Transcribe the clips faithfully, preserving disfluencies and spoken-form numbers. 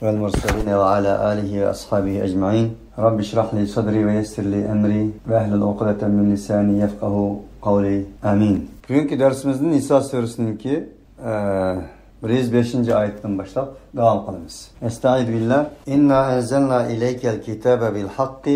والمرسلين وعلى آله وأصحابه أجمعين. رب اشرح لي صدري ويسر لي أمري واحلل عقدة من لساني يفقهوا قولي. آمين. بۈگۈنكى دەرسىمىزدىن نىسا سۈرىسىنىڭكى، ئە، بىر يۈز بەشىنچى ئايەتتىن باشلاپ داۋام قىلىمىز. أستعيذ بالله. إنا أنزلنا إليك الكتاب بالحق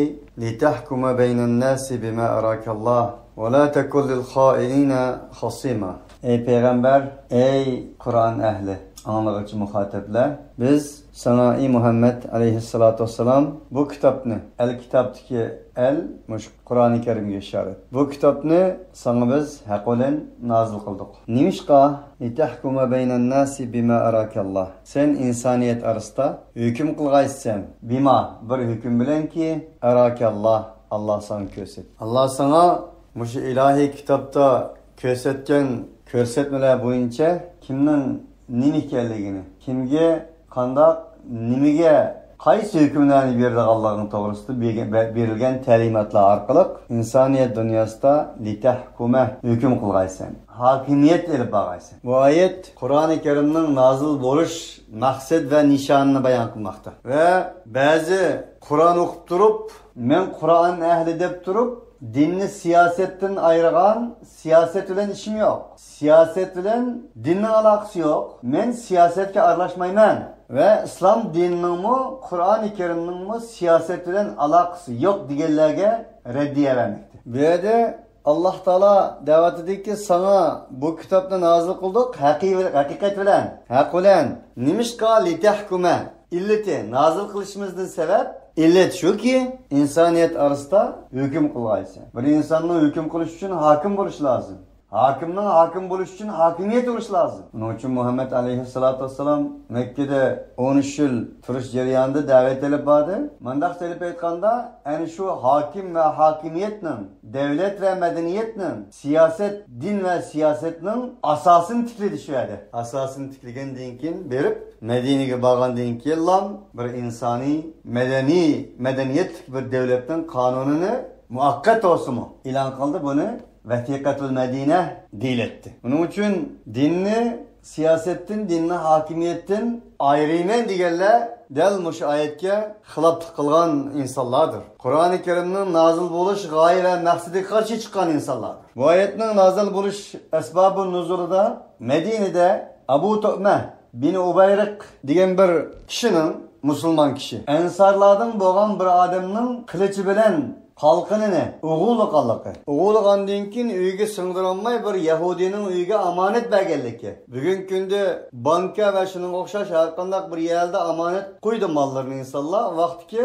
لتحكم بين الناس بما أراك الله ولا تكن للخائنين خصيما. ئەي پەيغەمبەر، ئەي قۇرئان ئەھلى، ئاڭلىغۇچى مۇخاتەپلەر، بىز ساڭا، ئەي مۇھەممەد ئەلەيھىسسالاتۇ ۋەسسالام، بۇ كىتابنى، ئەل كىتابتىكى ئەل، مۇشۇ قۇرئانى كەرىمگە ئىشارەت. بۇ كىتابنى ساڭا بىز ھەق بىلەن نازىل قىلدۇق. نېمىشقا؟ لتحكم بين الناس بما أراك الله. سەن ئىنسانىيەت ئارىسىدا ھۆكۈم قىلغايسەن. بما، بىر ھۆكۈم بىلەنكى، أراك الله، ئاللا ساڭا كۆرسەت. ئاللا ساڭا مۇشۇ ئىلاھىي كىتابتا كۆرسەتكەن كۆرسەتمىلەر بويىچە كىمنىڭ نېمە ئىكەنلىكىنى، كىمگە قانداق، نېمىگە، قايسى ھۆكۈملەرنى بېرىدىغانلىقىنىڭ توغرىسىدا بېرگە-، بە-، بېرىلگەن تەلىماتلار ئارقىلىق ئىنسانىيەت دۇنياسىدا لتحكم، ھۆكۈم قىلغايسەن، ھاكىمىيەت ئېلىپ بارغايسەن. بۇ ئايەت قۇرئانى كەرىمنىڭ نازىل بولۇش مەقسەت ۋە نىشانىنى بايان قىلماقتا. ۋە بەزى قۇرئان ئوقۇپ تۇرۇپ، مەن قۇرئان ئەھلى دەپ تۇرۇپ، دىننى سىياسەتتىن ئايرىغان، سىياسەت بىلەن ئىشىم يوق، سىياسەت بىلەن دىننىڭ ئالاقىسى يوق، مەن سىياسەتكە ئارىلاشمايمەن ۋە ئىسلام دىنىنىڭمۇ، قۇرئانى كەرىمنىڭمۇ سىياسەت بىلەن ئالاقىسى يوق دېگەنلەرگە رەددىيە بەرمەكتە. بۇ يەردە ئاللا تائالا دەۋاتىدۇكى، ساڭا بۇ كىتابنى نازىل قىلدۇق ھەقىقەت بىلەن، ھەق بىلەن. نېمىشقا؟ لتحكم. ئىللىتى، نازىل قىلىشىمىزدىن سەۋەب، ئىللەت شۇكى، ئىنسانىيەت ئارىسىدا ھۆكۈم قىلغايسەن. بىر ئىنساننىڭ ھۆكۈم قىلىش ئۈچۈن ھاكىم بولۇشى لازىم. ھاكىمنىڭ ھاكىم بولۇش ئۈچۈن ھاكىمىيەت بولۇشى لازىم. ئۇنىڭ ئۈچۈن مۇھەممەد ئەلەيھىسسالاتۇ ۋەسسالام مەككىدە ئون ئۈچ يىل تۇرۇش جەريانىدا دەۋەت ئېلىپ باردى. مۇنداق ئېلىپ ئېيتقاندا، ئەنە شۇ ھاكىم ۋە ھاكىمىيەتنىڭ، دەۋلەت ۋە مەدەنىيەتنىڭ، سىياسەت، دىن ۋە سىياسەتنىڭ ئاساسىنى تىكلىدى شۇ يەردە. ئاساسىنى تىكلىگەندىن كېيىن بېرىپ، مەدىنىگە بارغاندىن كېيىنلا بىر ئىنسانىي، مەدەنىي، مەدەنىيەتلىك بىر دەۋلەتنىڭ قانۇنىنى، مۇۋەققەت بولسىمۇ، ئېلان قىلدى. بۇنى ۋەسىقەتۇل مەدىنە دېيىلەتتى. بۇنىڭ ئۈچۈن دىننى سىياسەتتىن، دىننى ھاكىمىيەتتىن ئايرىيمەن دېگەنلەر دەل مۇشۇ ئايەتكە خىلاپلىق قىلغان ئىنسانلاردۇر. قۇرئانى كەرىمنىڭ نازىل بولۇش غايە ۋە مەقسىتىگە قارشى چىققان ئىنسانلاردۇر. بۇ ئايەتنىڭ نازىل بولۇش ئەسبابۇ نۇزۇلىدا مەدىنىدە ئەبۇ تۇئمە بىن ئۇبەيرىق دېگەن بىر كىشىنىڭ، مۇسۇلمان كىشى، ئەنسارلاردىن بولغان بىر ئادەمنىڭ قىلىچى بىلەن قالقىنىنى ئوغرىلىغانلىقى، ئوغرىلىغاندىن كېيىن ئۆيىگە سىڭدۈرەلمەي بىر يەھۇدىينىڭ ئۆيىگە ئامانەت بەرگەنلىكى، بۈگۈنكى كۈندە بانكا ۋە شۇنىڭغا ئوخشاش ھەر قانداق بىر يەردە ئامانەت قويىدۇ ماللىرىنى ئىنسانلار، ۋاقتىكى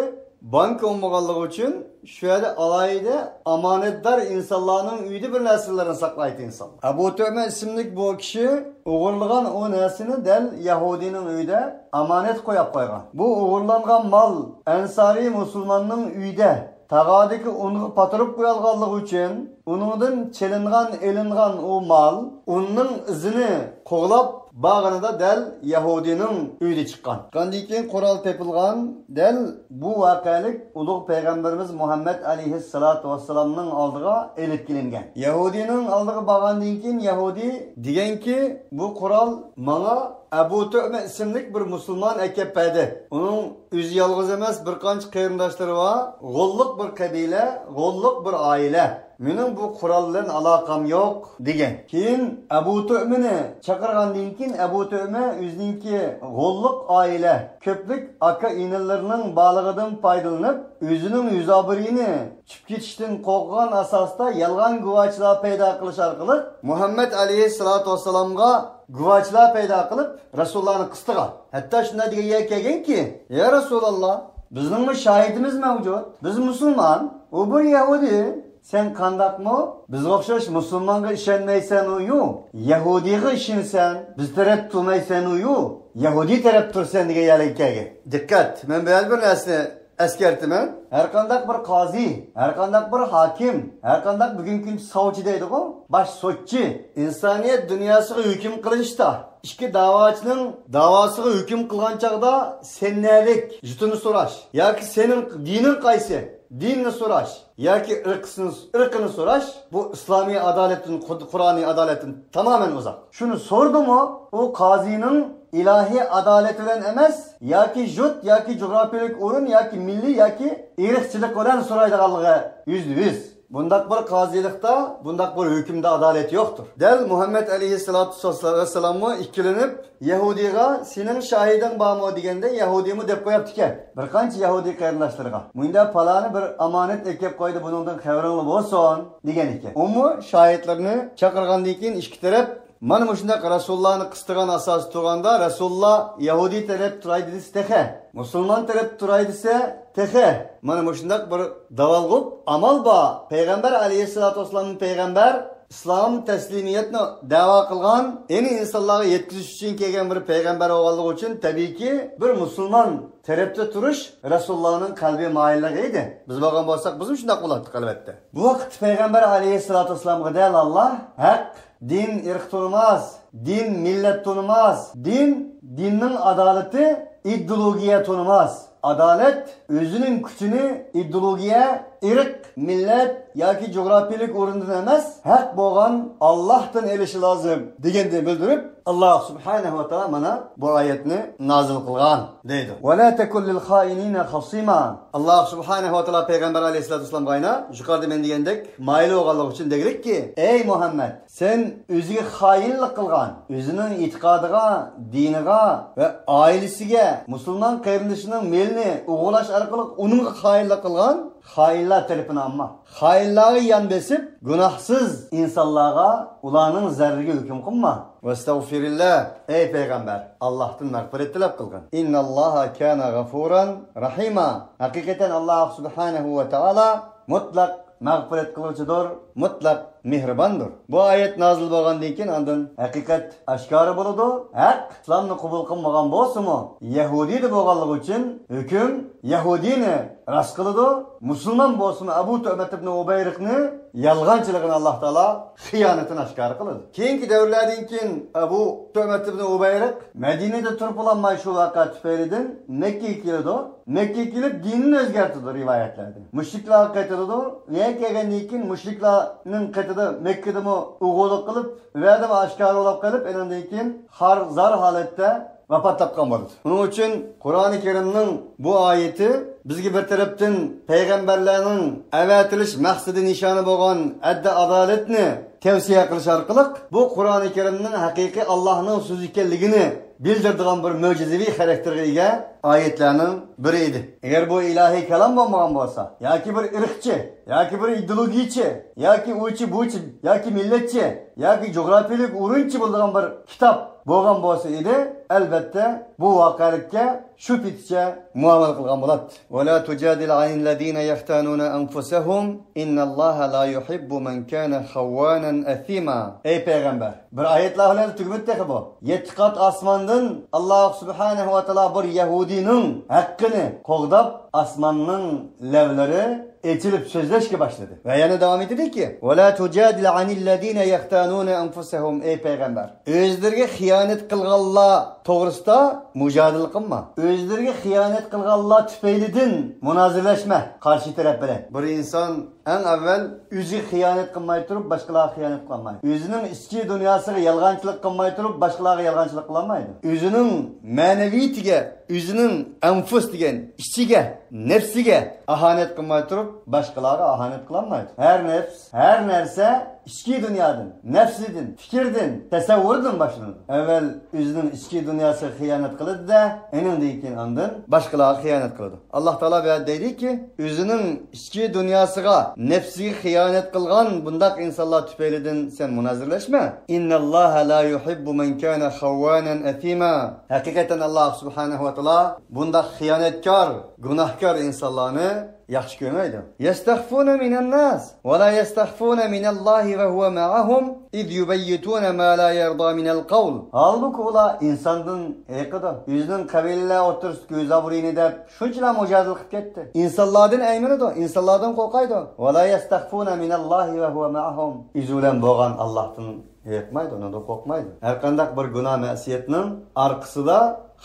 بانكا بولمىغانلىقى ئۈچۈن شۇ يەردە ئالاھىدە ئامانەتدار ئىنسانلارنىڭ ئۆيىدە بىر نەرسىلەرنى ساقلايتتى ئىنسانلار. ئەبۇ تۇئمە ئىسىملىك بۇ كىشى ئوغرىلىغان ئۇ نەرسىنى دەل يەھۇدىينىڭ ئۆيىدە ئامانەت قويۇپ قويغان. بۇ ئوغرىلانغان مال ئەنسارىي مۇسۇلماننىڭ ئۆيىدە تاغاردىكى ئۇنغا پاتۇرۇپ قويالغانلىقى ئۈچۈن، ئۇنىڭدىن چېلىنغان، ئېلىنغان ئۇ مال ئۇننىڭ ئىزىنى قوغلاپ بارغىنىدا دەل يەھۇدىينىڭ ئۆيىدە چىققان. چىققاندىن كېيىن قورال تېپىلغان، دەل بۇ ۋەقەلىك ئۇلۇغ پەيغەمبىرىمىز مۇھەممەد ئەلەيھىسسالاتۇ ۋەسسالامنىڭ ئالدىغا ئېلىپ كېلىنگەن. يەھۇدىينىڭ ئالدىغا بارغاندىن كېيىن يەھۇدىي دېگەنكى، بۇ قورال ماڭا ئەبۇ تۇئمە ئىسىملىك بىر مۇسۇلمان ئەكەپ بەردى. ئۇنىڭ ئۆزى يالغۇز ئەمەس، بىر قانچە قېرىنداشلىرى بار. غوللۇق بىر قەبىلە، غوللۇق بىر ئائىلە. مېنىڭ بۇ قورال بىلەن ئالاقەم يوق، دېگەن. كېيىن ئەبۇ تۇئمىنى چاقىرغاندىن كېيىن، ئەبۇ تۇئمە ئۆزىنىڭكى غوللۇق ئائىلە، كۆپلۈك ئاكا-ئىنىلىرىنىڭ بارلىقىدىن پايدىلىنىپ، ئۆزىنىڭ يۈز-ئابرۇيىنى چۈشۈپ كېتىشتىن قورققان ئاساستا يالغان گۇۋاچىلار پەيدا قىلىش ئارقىلىق مۇھەممەد ئەلەيھىسسالاتۇ ۋەسسالامغا گۇۋاچىلار پەيدا قىلىپ، رەسۇلۇللانى قىستىغان. ھەتتا شۇنداق دېگەن يەرگە كەلگەنكى، يا رەسۇلاللا، بىزنىڭمۇ شاھىتىمىز مەۋجۇت. بىز مۇسۇلمان، ئۇ بىر يەھۇدىي. سەن قانداقمۇ بىزگە ئوخشاش مۇسۇلمانغا ئىشەنمەيسەن ئۇيۇ، يەھۇدىيغا ئىشىنىسەن، بىز تەرەپ تۇرمايسەن ئۇيۇ، يەھۇدىي تەرەپ تۇرىسەن دېگەن يەرگە كەلگەن. دىققەت، مەن بۇ يەردە بىر نەرسىنى ئەسكەرتىمەن. ھەرقانداق بىر قازى، ھەرقانداق بىر ھاكىم، ھەرقانداق بۈگۈنكى كۈندە ساۋچى دەيدىغۇ، باش سوتچى، ئىنسانىيەت دۇنياسىغا ھۆكۈم قىلىشتا، ئىككى داۋاچىنىڭ داۋاسىغا ھۆكۈم قىلغان چاغدا سەن نەلىك، جۇتىنى سوراش ياكى سېنىڭ دىنىڭ قايسى، دىننى سوراش ياكى ئىرقىسىنى، ئىرقىنى سوراش، بۇ ئىسلامىي ئادالەتتىن، قۇرئانىي ئادالەتتىن تامامەن ئۇزاق. شۇنى سورىدىمۇ، ئۇ قازىنىڭ ئىلاھىي ئادالەت بىلەن ئەمەس، ياكى يۇرت، ياكى جۇغراپىيەلىك ئورۇن، ياكى مىللىي، ياكى ئىرقچىلىق بىلەن سورايدىغانلىقى يۈزدە يۈز. بۇنداق بىر قازىلىقتا، بۇنداق بىر ھۆكۈمدە ئادالەت يوقتۇر. دەل مۇھەممەد ئەلەيھىسسالاتۇ ۋەسسالاممۇ ئىككىلىنىپ، يەھۇدىيغا، «سېنىڭ شاھىدىڭ بارمۇ؟» دېگەندە، يەھۇدىيمۇ دەپ قوياپتىكەن، بىر قانچە يەھۇدىي قېرىنداشلىرىغا، «مۇنداق پالانى بىر ئامانەت ئەكەپ قويدى، بۇنىڭدىن خەۋىرىڭلار بولسۇن» دېگەن ئىكەن. ئۇمۇ شاھىتلىرىنى چاقىرغاندىن كېيىن ئىككى تەرەپ مانا مۇشۇنداق رەسۇلۇللانى قىستىغان ئاساسى تۇرغاندا، رەسۇلۇللا يەھۇدىي تەرەپ تۇراي دېسە تېخى، مۇسۇلمان تەرەپ تۇراي دېسە تېخى، مانا مۇشۇنداق بىر داۋالغۇپ ئامال بار. پەيغەمبەر ئەلەيھىسسالاتۇ ۋەسسالام پەيغەمبەر، ئىسلام، تەسلىمىيەتنى دەۋا قىلغان، ئەنە ئىنسانلارغا يەتكۈزۈش ئۈچۈن كەلگەن بىر پەيغەمبەر بولغانلىقى ئۈچۈن، تەبىئىيكى، بىر مۇسۇلمان تەرەپتە تۇرۇش رەسۇلۇللانىڭ قەلبى مايىللىقى ئىدى. بىز بولغان بولساق، بىزمۇ شۇنداق بولاتتۇق، ئەلۋەتتە. بۇ ۋاقىتتا پەيغەمبەر ئەلەيھىسسالاتۇ ۋەسسالامغا دەل ئاللا ھەق، دىن ئىرق تونۇماس، دىن مىللەت تونۇماس، دىن، دىننىڭ ئادالىتى ئىدېئولوگىيە تونۇماس. ئادالەت ئۆزىنىڭ كۈچىنى ئىدېئولوگىيە، ئىرق، مىللەت ياكى جۇغراپىيەلىك ئورۇندىن ئەمەس، ھەق بولغان ئاللاھتىن ئېلىشى لازىم، دېگەندىن بىلدۈرۈپ، ئاللاھ سۇبھانەھۇ ۋە تائالا مانا بۇ ئايەتنى نازىل قىلغان، دەيدۇ. «ولا تكن للخائنين خصيما». ئاللاھ سۇبھانەھۇ ۋە تائالا پەيغەمبەر ئەلەيھىسسالاتۇ ۋەسسالامغا يەنە يۇقىرىدا مەن دېگەندەك مايىل بولغانلىقى ئۈچۈن دېگىلىككى، ئەي مۇھەممەد، سەن ئۆزىگە خائىنلىق قىلغان، ئۆزىنىڭ ئېتىقادىغا، دىنىغا ۋە ئائىلىسىگە، مۇسۇلمان قېرىندىشىنىڭ مېلىنى ئوغرىلاش ئارقىلىق ئۇنىڭغا خائىنلىق قىلغان خائىنلار تەرىپىنى ئالما. خائىنلارغا يان بېسىپ، گۇناھسىز ئىنسانلارغا ئۇلارنىڭ زەرىرىگە ھۆكۈم قىلما. ۋەستەغفىرىللا، ئەي پەيغەمبەر، ئاللاھتىن مەغپىرەت تىلەپ قىلغىن. ئىنناللاھا كانە غەفۇرەن رەھىما. ھەقىقەتەن ئاللاھ سۇبھانەھۇ ۋە تائالا مۇتلەق مەغپىرەت قىلغۇچىدۇر، مۇتلەق مېھرىباندۇر. بۇ ئايەت نازىل بولغاندىن كېيىن ئاندىن ھەقىقەت ئاشكارا بولىدۇ. ھەق، ئىسلامنى قوبۇل قىلمىغان بولسىمۇ، يەھۇدىيدا بولغانلىقى ئۈچۈن ھۆكۈم يەھۇدىينى راست قىلىدۇ. مۇسۇلمان بولسىمۇ، ئەبۇ تۆمەت ئىبنى ئۇبەيرىقنى يالغانچىلىقىنى ئاللاھ تائالا خىيانىتىنى ئاشكارا قىلىدۇ. كېيىنكى دەۋرلەردىن كېيىن ئەبۇ تۆمەت ئىبنى ئۇبەيرىق مەدىنىدە تۇرۇپ بولالماي شۇ ۋەقە تۈپەيلىدىن مەككىگە كېلىدۇ. مەككىگە كېلىپ دىنىنى ئۆزگەرتىدۇ رىۋايەتلەردە. مۇشرىكلارغا قېتىلىدۇ. يەنە كەلگەندىن كېيىن مۇشرىكلارنىڭ قېتىدا مەككىدىمۇ ئوغرىلىق قىلىپ، ئۇ يەردىمۇ ئاشكارا بولاپ قېلىپ، ئېنىڭدىن كېيىن خار-زار ھالەتتە ۋاپات تاپقان بولىدۇ. ئۇنىڭ ئۈچۈن قۇرئانى كەرىمنىڭ بۇ ئايىتى بىزگە بىر تەرەپتىن پەيغەمبەرلەرنىڭ ئەۋەتىلىش مەقسىتى نىشانى بولغان ئەددى ئادالەتنى تەۋسىيە قىلىش ئارقىلىق بۇ قۇرئانى كەرىمنىڭ ھەقىقىي ئاللاھنىڭ سۆزى ئىكەنلىكىنى بىلدۈرىدىغان بىر مۆجىزىۋى خاراكتېرغا ئىگە ئايەتلەرنىڭ بىرى ئىدى. ئەگەر بۇ ئىلاھىي كالام بولمىغان بولسا، ياكى بىر ئىرقچى، ياكى بىر ئىدېئولوگىيىچى، ياكى ئۇچى بۇچى، ياكى مىللەتچى، ياكى جۇغراپىيەلىك ئورۇنچى بولىدىغان بىر كىتاب بولغان بولسا ئىدى، ئەلۋەتتە بۇ ۋەقەلىككە شۇ پېتىچە مۇئامىلە قىلغان بولاتتى. ولا تجادل عن الذين يختانون أنفسهم إن الله لا يحب من كان خوانا أثيما. ئەي پەيغەمبەر، بىر ئايەتلەر بىلەن تۈگىمىدى تېخى بۇ. يەتتە قات ئاسماندىن ئاللاھ سۇبھانەھۇ ۋە تائالا بىر يەھۇدىينىڭ ھەققىنى قوغداپ، ئاسماننىڭ لەۋلىرى ئېچىلىپ سۆزلەشكە باشلىدى. ۋە يەنە داۋام ئېتىدىكى، ولا تجادل عن الذين يختانون أنفسهم، ئەي پەيغەمبەر، ئۆزلىرىگە خىيانەت قىلغانلار توغرىسىدا مۇجادىلە قىلما. ئۆزلىرىگە خىيانەت قىلغانلار تۈپەيلىدىن مۇنازىرىلەشمە قارشى تەرەپ بىلەن. بىر ئىنسان ئەڭ ئەۋۋەل ئۆزىگە خىيانەت قىلماي تۇرۇپ، باشقىلارغا خىيانەت قىلالمايدۇ. ئۆزىنىڭ ئىچكى دۇنياسىغا يالغانچىلىق قىلماي تۇرۇپ، باشقىلارغا يالغانچىلىق قىلالمايدۇ. ئۆزىنىڭ مەنىۋىيىتىگە، ئۆزىنىڭ ئەنفۇس دېگەن ئىچىگە، نەپسىگە ئاھانەت قىلماي تۇرۇپ، باشقىلارغا ئاھانەت قىلالمايدۇ. ھەر نەپس، ھەر نەرسە ئىچكى دۇنيادىن، نەپسىدىن، پىكىردىن، تەسەۋۋۇردىن باشلىنىدۇ. ئەۋۋەل ئۆزىنىڭ ئىچكى دۇنياسىغا خىيانەت قىلىدۇ-دە، ئېنىڭدىن كېيىن ئاندىن باشقىلارغا خىيانەت قىلىدۇ. ئاللاھ تائالا بۇ يەردە دەيدۇكى، ئۆزىنىڭ ئىچكى دۇنياسىغا، نەپسىگە خىيانەت قىلغان بۇنداق ئىنسانلار تۈپەيلىدىن سەن مۇنازىرىلەشمە. إن الله لا يحب من كان خوانا أثيما. ھەقىقەتەن ئاللاھ سۇبھانەھۇ ۋە تائالا بۇنداق خىيانەتكار، گۇناھكار ئىنسانلارنى ياخشى كۆرمەيدۇ. يستخفون من الناس ولا يستخفون من الله وهو معهم إذ يبيتون ما لا يرضى من القول. ھالبۇكى ئۇلار ئىنساندىن ھېيىقىدۇ. ئۆزىنىڭ قەبىلىلەر ئوتتۇرىسىدىكى ئۆز ئابرۇيىنى دەپ شۇنچىلا مۇجادىلە قىلىپ كەتتى. ئىنسانلاردىن ئەيمىنىدۇ، ئىنسانلاردىن قورقايدۇ. ولا يستخفون من الله وهو معهم. ئۆزى بىلەن بولغان ئاللاھتىن ھېيىقمايدۇ، ئۇنىڭدىن قورقمايدۇ. ھەرقانداق بىر گۇناھ مەسىيەتنىڭ ئارقىسىدا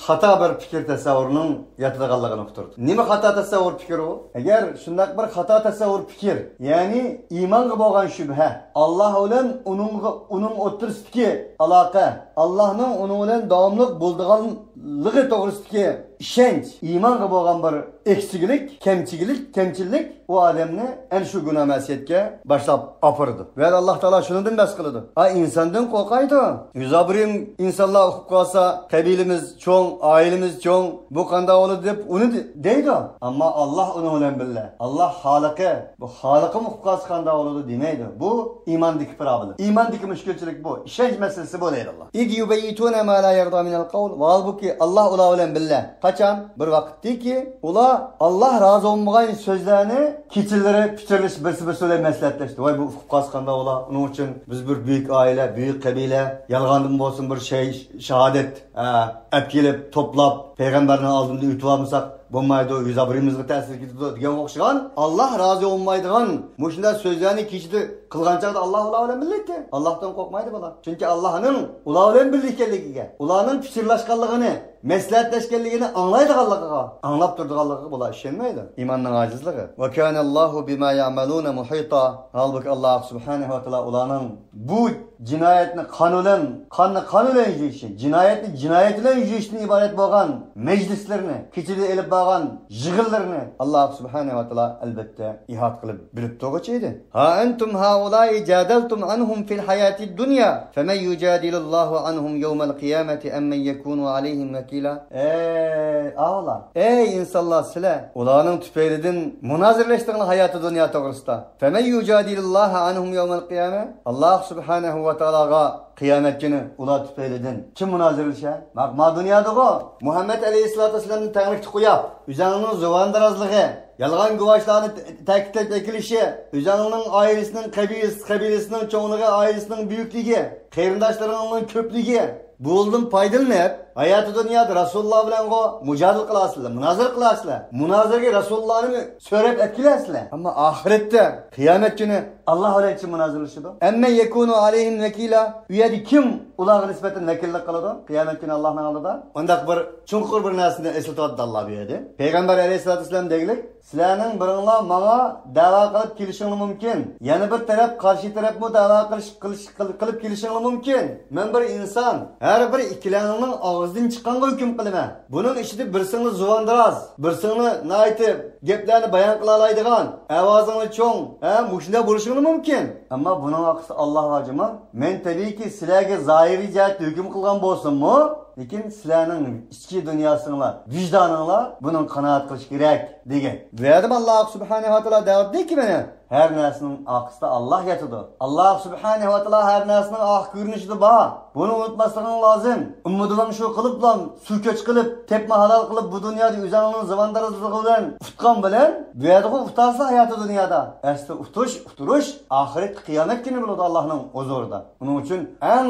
خاتا بىر پىكىر تەسەۋۋۇرنىڭ ياتىدىغانلىقىنى ئۇقتۇرىدۇ. نېمە خاتا تەسەۋۋۇر پىكىر ئۇ؟ ئەگەر شۇنداق بىر خاتا تەسەۋۋۇر پىكىر، يەنى ئىمانغا بولغان شۈبھە، ئاللاھ بىلەن ئۇنىڭغا، ئۇنىڭ ئوتتۇرىسىدىكى ئالاقە، ئاللاھنىڭ ئۇنىڭ بىلەن داۋاملىق بولىدىغانلىقى توغرىسىدىكى ئىشەنچ، ئىمانغا بولغان بىر ئەكسىگىلىك، كەمچىگىلىك، كەمچىللىك ئۇ ئادەمنى ئەنە شۇ گۇناھ مەسىيەتكە باشلاپ ئاپىرىدۇ. ۋە ئاللاھ تائالا شۇنىڭدىن بەس قىلىدۇ. ئا، ئىنساندىن قورقايدۇ. يۈز ئابرىيىم ئىنسانلار ئۇقۇپ قالسا، قەبىلىمىز چوڭ، ئائىلىمىز چوڭ، بۇ قانداق بولىدۇ دەپ ئۇنى دە-، دەيدۇ. ئەمما ئاللاھ ئۇنىڭ بىلەن بىللە. ئاللاھ خالىقى، بۇ خالىقىم ئۇقۇپ قالسا قانداق بولىدۇ دېمەيدۇ. بۇ ئىماندىكى پروبلېم. ئىماندىكى مۈشكۈلچىلىك بۇ. ئىشەنچ مەسىلىسى بۇ دەيدۇ ئاللاھ. إذ يبيتون ما لا يرضى من القول. ۋاھالبۇكى، ئاللاھ ئۇلار بىلەن بىللە. قاچان؟ بىر ۋاقىتتىكى، ئۇلار ئاللاھ رازى بولمىغان سۆزلەرنى كېچىلىرى پىچىرلىشىپ، بىرسى بىرسى بىلەن مەسلىھەتلەشتى. ۋاي، بۇ ئۇقۇپ قالسا قانداق بولا؟ ئۇنىڭ ئۈچۈن بىز بىر بۈيۈك ئائىلە، بۈيۈك قەبىلە، يالغاندىن بولسۇن بىر شەي-، شاھادەت، ئە، ئەپ كېلىپ، توپلاپ، پەيغەمبەرنىڭ ئالدىدا ئۆتۈپ ئالمىساق بولمايدۇ، يۈز ئابرۇيىمىزغا تەسىر كېتىدۇ دېگەنگە ئوخشىغان، ئاللاھ رازى بولمايدىغان مۇشۇنداق سۆزلەرنى كېچىدە قىلغان چاغدا ئاللاھ ئۇلار بىلەن بىللە ئىكەن. ئاللاھتىن قورقمايدۇ بۇلار. چۈنكى ئاللاھنىڭ ئۇلار بىلەن بىللە ئىكەنلىكىگە، ئۇلارنىڭ پىچىرلاشقانلىقىنى، مەسلىھەتلەشكەنلىكىنى ئاڭلايدىغانلىقىغا، ئاڭلاپ تۇرىدىغانلىقىغا بۇلار ئىشەنمەيدۇ. ئىماننىڭ ئاجىزلىقى. وكان الله بما يعملون محيطا. ھالبۇكى، ئاللاھ سۇبھانەھۇ ۋە تائالا ئۇلارنىڭ بۇ جىنايەتنى قان بىلەن، قاننى قان بىلەن يۇيۇشى، جىنايەتنى جىنايەت بىلەن يۇيۇشتىن ئىبارەت بولغان مەجلىسلىرىنى، كېچىدە ئېلىپ بارغان يىغىنلىرىنى ئاللاھ سۇبھانەھۇ ۋە تائالا ئەلبەتتە ئىھاتە قىلىپ بىلىپ تۇرغۇچى ئىدى. ها أنتم هؤلاء جادلتم عنهم في الحياة الدنيا فمن يجادل الله عنهم يوم القيامة أم من يكون عليهم وكيلا. ئەي ئاۋۇلار، ئەي ئىنسانلار، سىلەر ئۇلارنىڭ تۈپەيلىدىن مۇنازىرىلەشتىڭلار ھاياتى دۇنيا توغرىسىدا. فمن يجادل الله عنهم يوم القيامة. ئاللاھ سۇبھانەھۇ ۋە تائالاغا قىيامەت كۈنى ئۇلار تۈپەيلىدىن كىم مۇنازىرىلىشە؟ ماق-، ما دۇنيادىغۇ مۇھەممەد ئەلەيھىسسالاتۇ ۋەسسالامنى تەڭلىكتە قويۇپ، ئۆزەڭنىڭ زۇۋاندىرازلىقى، يالغان گۇۋاھلارنى تە-، تەكىتلەپ ئەكېلىشى، ئۆزەڭنىڭ ئائىلىسىنىڭ قەبىلىسى، قەبىلىسىنىڭ چوڭلۇقى، ئائىلىسىنىڭ بۈيۈكلۈكى، قېرىنداشلىرىڭنىڭ كۆپلۈكى، بۇنىڭدىن پايدىلىنىپ، ھاياتى دۇنيادا رەسۇلۇللا بىلەنغۇ مۇجادىلە قىلاسىلەر، مۇنازىرە قىلاسىلەر. مۇنازىرىگە رەسۇلۇللانى سۆرەپ ئەپكېلەسىلەر. ئەمما ئاخىرەتتە، قىيامەت كۈنى ئاللاھ بىلەن كىم مۇنازىرىلىشىدۇ؟ أم من يكون عليهم وكيلا. ئۇ يەردە كىم ئۇلارغا نىسبەتەن ۋەكىللىك قىلىدۇ؟ قىيامەت كۈنى ئاللاھنىڭ ئالدىدا. ئۇنداق بىر چوڭقۇر بىر نەرسىنى ئېسلىتىۋاتىدۇ ئاللاھ بۇ يەردە. پەيغەمبەر ئەلەيھىسسالاتۇ ۋەسسالام دېگۈلۈك، سىلەرنىڭ بىرىڭلار ماڭا دەۋا قىلىپ كېلىشىڭلار مۇمكىن. يەنە بىر تەرەپ قارشى تەرەپمۇ دەۋا قىلىش، قىلىش، قىل-، قىلىپ كېلىشىڭلار مۇمكىن. مەن بىر ئىنسان. ھەر بىر ئىككىلەڭنىڭ ئاغزىدىن چىققانغا ھۆكۈم قىلىمەن. بۇنىڭ ئىچىدە بىرسىڭلار زۇۋاندىراز، بىرسىڭلار ناھايىتى گەپلەرنى بايان قىلالايدىغان، ئاۋازىڭلار چوڭ، ھە، مۇشۇنداق بولۇشۇڭلار مۇمكىن. ئەمما بۇنىڭ ئارقىسىدا ئاللاھ بار جۇمۇ. مەن تەبىئىيكى سىلەرگە زاھىرىي جەھەتتە ھۆكۈم قىلغان بولساممۇ، لېكىن سىلەرنىڭ ئىچكى دۇنياسىڭلار، ۋىجدانىڭلار بۇنىڭغا قانائەت قىلىشى كېرەك، دېگەن. بۇ يەردىمۇ ئاللاھ سۇبھانەھۇ ۋە تائالا دەۋاتىدۇكى مانا، ھەر نەرسىنىڭ ئارقىسىدا ئاللاھ ياتىدۇ. ئاللاھ سۇبھانەھۇ ۋە تائالا ھەر نەرسىنىڭ ئارقا كۆرۈنۈشىدە بار. بۇنى ئۇنتۇماسلىقىڭ لازىم. ئۈمىدىڭ شۇ قىلىپلا، سۇ كۆچ قىلىپ، تېپما ھالال قىلىپ، بۇ دۇنيادا ئۆزۈڭنىڭ زۇۋاندىرازلىقى بىلەن ئۇتقان بىلەن، بۇ يەردىغۇ ئۇتارسا ھاياتى دۇنيادا. ئەسلى ئۇتۇش، ئۇتتۇرۇش ئاخىرەتتە قىيامەت كۈنى بولىدۇ ئاللاھنىڭ ھۇزۇرىدا. ئۇنىڭ ئۈچۈن ئەڭ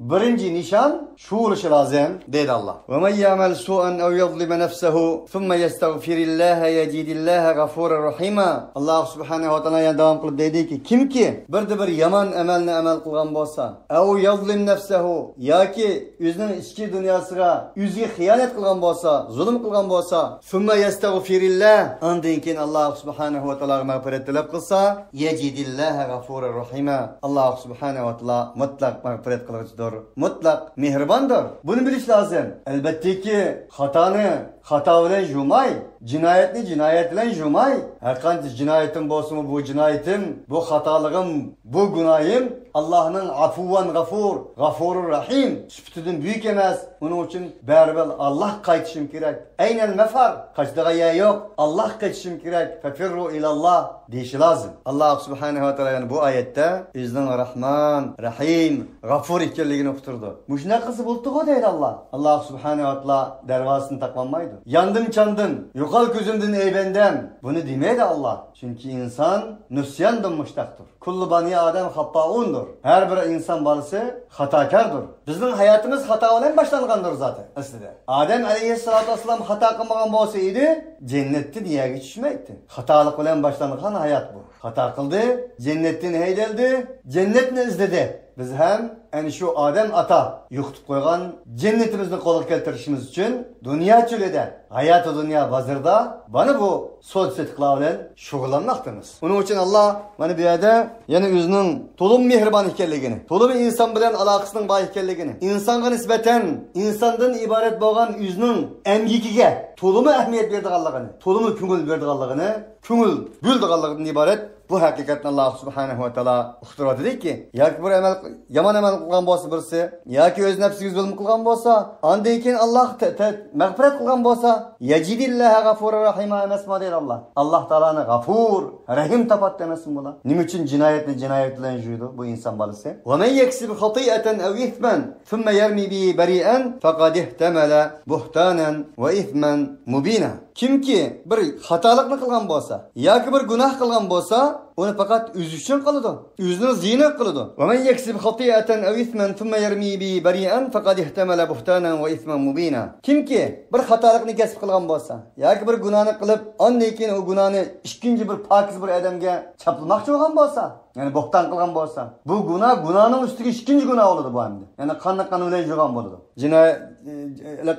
بىرىنچى نىشان شۇ بولۇشى لازىم، دەيدۇ ئاللاھ. ومن يعمل سوءا أو يظلم نفسه ثم يستغفر الله يجد الله غفورا رحيما. ئاللاھ سۇبھانەھۇ ۋە تائالا يەنە داۋام قىلىپ دەيدىكى، كىمكى بىردە بىر يامان ئەمەلنى ئەمەل قىلغان بولسا، أو يظلم نفسه، ياكى ئۆزىنىڭ ئىچكى دۇنياسىغا ئۆزىگە خىيانەت قىلغان بولسا، زۇلۇم قىلغان بولسا، ثم يستغفر الله، ئاندىن كېيىن ئاللاھ سۇبھانەھۇ ۋە تائالاغا مەغپىرەت تەلەپ قىلسا، يجد الله غفورا رحيما، ئاللاھ سۇبھانەھۇ ۋە تائالا مۇتلەق مەغپىرەت قىلغۇچىدۇر، مۇتلەق مېھرىباندۇر. بۇنى بىلىش لازىم. ئەلبەتتىكى، خاتانى خاتا بىلەن يۇماي، جىنايەتنى جىنايەت بىلەن يۇماي. ھەرقانچە جىنايىتىم بولسىمۇ، بۇ جىنايىتىم، بۇ خاتالىقىم، بۇ گۇناھىم ئاللاھنىڭ ئەفۇۋان غەفۇر، غەفۇرۇر رەھىم سۈپىتىدىن بۈيۈك ئەمەس. ئۇنىڭ ئۈچۈن بەرىبىر ئاللاھقا قايتىشىم كېرەك. ئەينەل مەفەر، قاچىدىغان يەر يوق. ئاللاھقا قېچىشىم كېرەك. فەفىررۇ ئىلاللاھ دېيىشى لازىم. ئاللاھ سۇبھانەھۇ ۋە تائالا يەنە بۇ ئايەتتە ئۆزىنىڭ راھمان، رەھىم، غەفۇر ئىكەنلىكىنى ئۇقتۇرىدۇ. مۇشۇنداق قىلسا بولدىغۇ دەيدۇ ئاللاھ. ئاللاھ سۇبھانەھۇ ۋە تائالا دەرۋازىسىنى تاقىۋالمايدۇ. ياندىن چاندىن، يوقال كۆزۈمدىن ئەي بەندەم، بۇنى دېمەيدۇ ئاللاھ. چۈنكى ئىنسان نىسياندىن مۇشتەقتۇر. كۇللۇ بەنى ئادەم خەتتائۇندۇر. ھەر بىر ئىنسان بالىسى خاتاكاردۇر. بىزنىڭ ھاياتىمىز خاتا بىلەن باشلانغاندۇر زاتەن ئەسلىدە. ئادەم ئەلەيھىسسالاتۇ ۋەسسالام خاتا قىلمىغان بولسا ئىدى، جەننەتتىن يەرگە چۈشمەيتتى. خاتالىق بىلەن باشلانغان ھايات بۇ. خاتا قىلدى، جەننەتتىن ھەيدەلدى، جەننەتنى ئىزدىدى. بىز ھەم يەنى شۇ ئادەم ئاتا يوقىتىپ قويغان جەننىتىمىزنى قولغا كەلتۈرۈشىمىز ئۈچۈن دۇنيا چۆلىدە، ھاياتى دۇنيا بازىرىدا مانا بۇ سودا سېتىقلار بىلەن شۇغۇللانماقتىمىز. ئۇنىڭ ئۈچۈن ئاللا مانا بۇ يەردە يەنە ئۆزىنىڭ تولىمۇ مېھرىبان ئىكەنلىكىنى، تولىمۇ ئىنسان بىلەن ئالاقىسىنىڭ بار ئىكەنلىكىنى، ئىنسانغا نىسبەتەن ئىنساندىن ئىبارەت بولغان ئۆزىنىڭ ئەمگىكىگە تولىمۇ ئەھمىيەت بېرىدىغانلىقىنى، تولىمۇ كۆڭۈل بېرىدىغانلىقىنى، كۆڭۈل بۆلىدىغانلىقىدىن ئىبارەت بۇ ھەقىقەتنى ئاللا سۇبھانەھۇ ۋە تائالا ئۇقتۇرۇۋاتىدۇكى، ياكى بىر ئەمەل، يامان ئەمەل قىلغان بولسا بىرسى، ياكى ئۆز نەپسىگە زۇلۇم قىلغان بولسا، ئاندىن كېيىن ئاللاغا ت-، ت-، مەغپىرەت قىلغان بولسا، يەجىدىللاھە غەفۇرۇر رەھىما ئەمەسمۇ دەيدۇ ئاللا. ئاللا تائالانى غەفۇر، رەھىم تاپاتتى ئەمەسمۇ بۇلار؟ نېمە ئۈچۈن جىنايەتنى جىنايەت بىلەن يۇيىدۇ بۇ ئىنسان بالىسى؟ ۋە مەن يەكسىب خەتىئەتەن ئەۋ ئىسمەن ثم يرم به بريئا فقد احتمل بهتانا وإثما مبينا. كىمكى بىر خاتالىقنى قىلغان بولسا ياكى بىر گۇناھ قىلغان بولسا، ئۇنى پەقەت ئۆزى ئۈچۈن قىلىدۇ، ئۆزىنىڭ زىيىنىغا قىلىدۇ. ومن يكسب خطيئة أو إثما ثم يرم به بريئا فقد احتمل بهتانا وإثما مبينا. كىمكى بىر خاتالىقنى كەسىپ قىلغان بولسا ياكى بىر گۇناھنى قىلىپ، ئاندىن كېيىن ئۇ گۇناھنى ئىككىنچى بىر پاكىز بىر ئادەمگە چاپلىماقچى بولغان بولسا، يەنى بوھتان قىلغان بولسا، بۇ گۇناھ گۇناھنىڭ ئۈستىگە ئىككىنچى گۇناھ بولىدۇ بۇ ئەمدى. يەنى قاننى قان بىلەن يۇغان بولىدۇ. جىنايەت،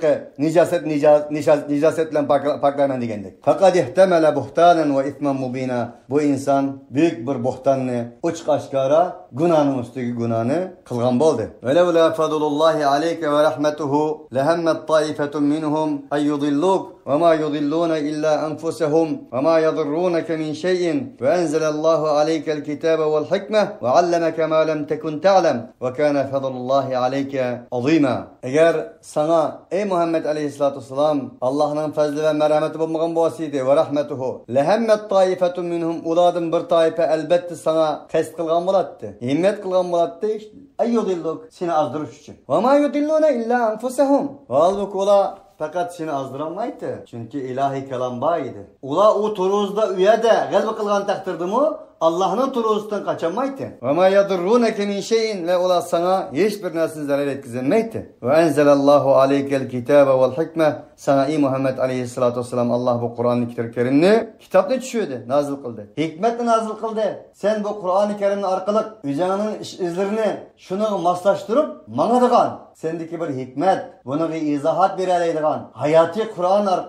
ئە، نىجاسەت، نىجا-، نىجا-، نىجاسەت بىلەن پاك-، پاكلايمەن دېگەندەك. فقد احتمل بهتانا وإثما مبينا. بۇ ئىنسان بۈيۈك بىر بوھتاننى، ئوچۇق ئاشكارا گۇناھنىڭ ئۈستىگە گۇناھنى قىلغان بولدى. ولولا فضل الله عليك ورحمته لهمت طائفة منهم أن يضلوك وما يضلون إلا أنفسهم وما يضرونك من شيء وأنزل الله عليك الكتاب والحكمة وعلمك ما لم تكن تعلم وكان فضل الله عليك عظيما. ئەگەر ساڭا، ئەي مۇھەممەد ئەلەيھىسسالاتۇ ۋەسسالام، ئاللاھنىڭ پەزلى ۋە مەرھەمىتى بولمىغان بولسا ئىدى، ۋە رەھمەتۇھۇ، لەھەممەت تائىفەتۇن مىنھۇم، ئۇلاردىن بىر تائىپە ئەلبەتتە ساڭا قەست قىلغان بولاتتى، ھىممەت قىلغان بولاتتى، ئەن يۇضىللۇك، سېنى ئازدۇرۇش ئۈچۈن. ۋە ما يۇضىللۇنا ئىللا ئەنفۇسەھۇم. ۋە ھالبۇكى، ئۇلار پەقەت سېنى ئازدۇرالمايتتى، چۈنكى ئىلاھىي كالام بار ئىدى. ئۇلار ئۇ تۇرۇزدا، ئۇ يەردە غەلىبە قىلغان تەقدىردىمۇ، ئاللاھنىڭ تۇرۇزىدىن قاچالمايتتى. ۋە ما يەدۇررۇنەكە مىن شەيئىن، ۋە ئۇلار ساڭا ھېچ بىر نەرسىنى زەرەر يەتكۈزەلمەيتتى. ۋە ئەنزەلەللاھۇ ئەلەيكەل كىتابە ۋەل ھىكمە، ساڭا، ئەي مۇھەممەد ئەلەيھىسسالاتۇ ۋەسسالام، ئاللاھ بۇ قۇرئانى كەرىمنى، كىتابنى چۈشۈردى، نازىل قىلدى. ھېكمەتنى نازىل قىلدى. سەن بۇ قۇرئانى كەرىمنى ئارقىلىق ئۆزۈڭنىڭ ئىش ئىزلىرىنى شۇنىڭغا ماسلاشتۇرۇپ ماڭىدىغان، سەندىكى بىر ھېكمەت، بۇنىڭغا ئىزاھات بېرەلەيدىغان، ھاياتىي قۇرئان ئار-،